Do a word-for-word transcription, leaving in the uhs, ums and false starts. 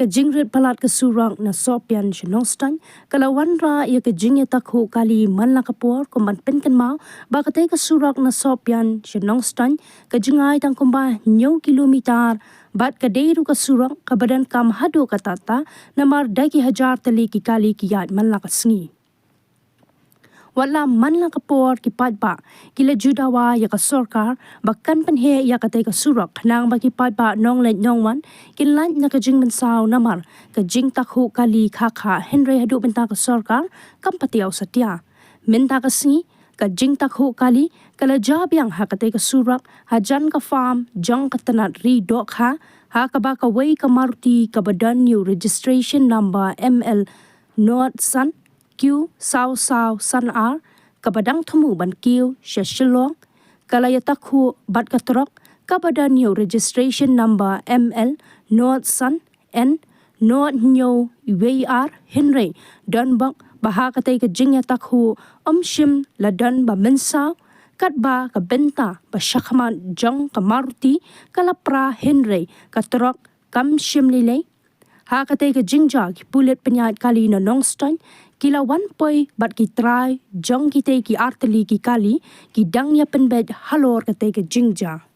Ka jingrit palat ka surok na Sohpian sha Nongstoiñ ka la wanrah ïa ka jingïatakhuh kali man la ka por, kum ban pynkynmaw ba katei ka surok na Sohpian sha Nongstoiñ ka jngai tang kumba hynñiew kilometer bad ka dei ruh ka surok kaba donkam haduh katta-katta namar da ki hajar tylli ki kali ki ïaid man la ka sngi. Wat la man la ka por, ki paidbah ki la ju dawa ïa ka sorkar ba kan pynheh ïa katei ka surok khnang ba ki paidbah nongleit nongwan kin lait na ka jingmynsaw namar ka jingtakhuh kali kha kha, hynrei haduh mynta ka sorkar kam pat ïoh satia. Mynta ka sngi ka jingtakhuh kali ka la jia biang ha katei ka surok hajan ka farm jong ka tnat ri Dohkha, ha kaba kawei ka Maruti kaba don ïa u registration number M L nod san Q saw saw san ar, kaba dang thmu ban kiew sha Shillong, ka la ïatakhuh bad ka trok kaba don ïa u registration number M L nod san N nod hynñiew wei ar, hynrei don bok ba ha katei ka jingïatakhuh ym shym la don ba mynsaw, katba ka bynta ba shakhmat jong ka Maruti ka la pra, hynrei ka trok kam shym lei lei. Ha katei ka jingjia ki pulit pynïaid kali na Nongstoiñ ki la wan poi bad ki trai jong kitei ki artylli ki kali ki dang ïa pynbeit halor katei ka jingjia.